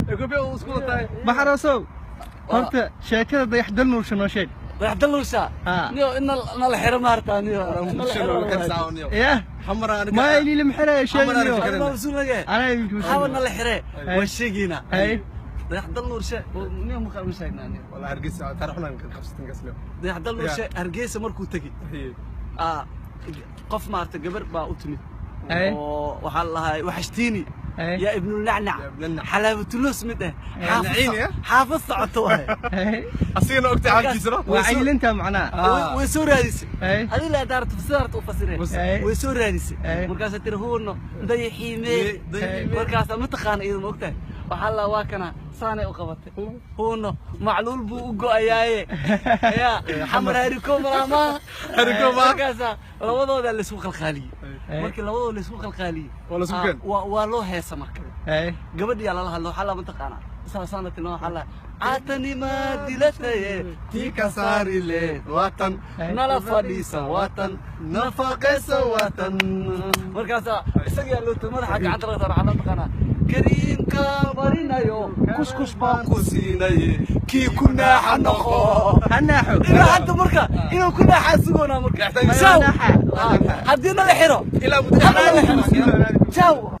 Koofiya isku wataay. Baxaroosow, horta sheekada Dayaxdal Nuursha noo sheeg. Dayaxdal Nuursha? Ah. Niyo, ina nala xiro maarta, niyo nala xiro. Yah. Maya, ilili maxiraya sheegniyo. Mas-uul. Anaa idinku Hawa nala xire. Hay. Waa sheegaynaa. Hay. Dayaxdal Nuurshe niyo muqa ma sheegnaa, niyo. Wallah Hargeysa taariikhna ka qabsatin gasle. Dayaxdal Nuurshe Hargeysa markuu tegi, qof maarta gabar baa u timid Hay. oo waxaa la lahaa waxashtiini. Hay. Yaa ibnulnacnac. Ya ibnulnacnac. Xalaabatulus mid eh. Naciin, ya? Xaafad socoto waay. Hay. Asigana ogtay xaalkiisana. Waa cayilinta macnaha. Way soo raadisay. Hay. Adiga la daarto sidaarta u fasireen. Hay. Way soo raadisay. Hay. Markaasaa tiri: "Huuno, dayaxiimee?" Dayaxiimee. Markaasaa ma taqaana iyadu, ma ogtahay, waxaa la waa kana saanay u qabatay: "Huuno, macluul buu u go'ayaaye, yaa Xamar hariko malaamaa." Hariko ma. Markaasaa labadooda laysku qalqaaliyey. Hay. Markii labadooda laysku qalqaaliyey, Waa laisku keenay. waa loo heesa marka. Hay. Gabadhiyaa lala hadlo, waxaa la mataqaanaa saasaana tilmaam, waxaa la caatanima dilataye tii ka saari leed waatan. Nala fadhiisa waatan, nafaqaysa waatan. Markaasaa isagaa loo madaxa gacanta laga saaro, waxaa la taqaanaa kariimka marinayo, kuskus baan ku siinaye, kii ku naaxa noqo. Ha naaxo. Ilaa hadda marka inuu ku naaxaa sugoonaa marka. Ciao. Ciao. Haddii nala xiro ilaa muddo. Hadda nala xiro. Ciao.